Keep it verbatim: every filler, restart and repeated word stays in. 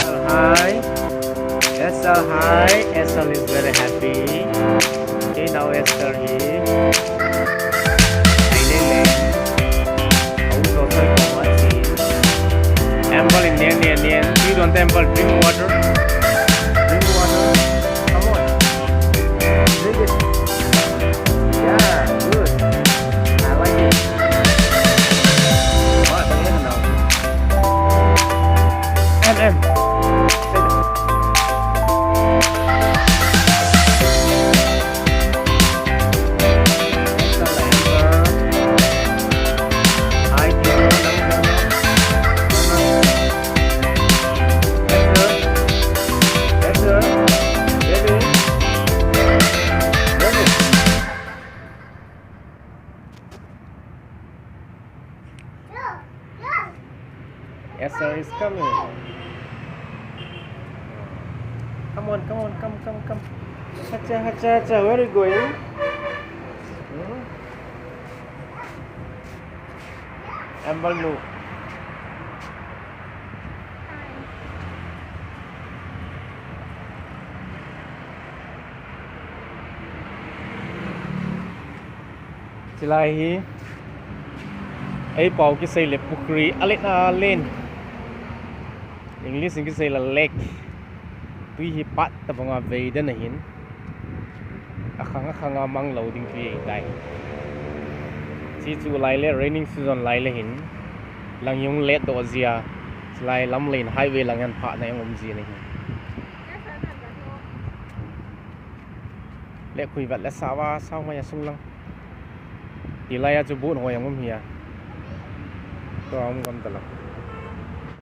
Hi. Esther, hi. Esther is very happy. Okay, now Esther here. Hi, Lele. Oh, so sorry for watching. Amber in there, near, near. You don't, Amber, drink water. Drink water. Come on. Drink it. Yeah, good. I like it. What? What is it now? M M. Esther is coming. Come on, come on, come, come, come. Hacha, hacha, hacha. Where are you going? Hmm? Amber nu. Chulai hi, ei pao kisei le pukhri, alen alen. English in kisei le lake. Tui hi pat tabanga vei den ahin. Akhang akhang a mang lou ding tui ahitai. Chi chu lai le raining season lai le hin. Lang jong let doh jia. Chulai lam le hin highway lang hin phat na jong um ji ahi. Le khui vat le sao a, sao mai a sung lang. Hilai a chu boat ho jong um hi a. Tua um gam ta lang.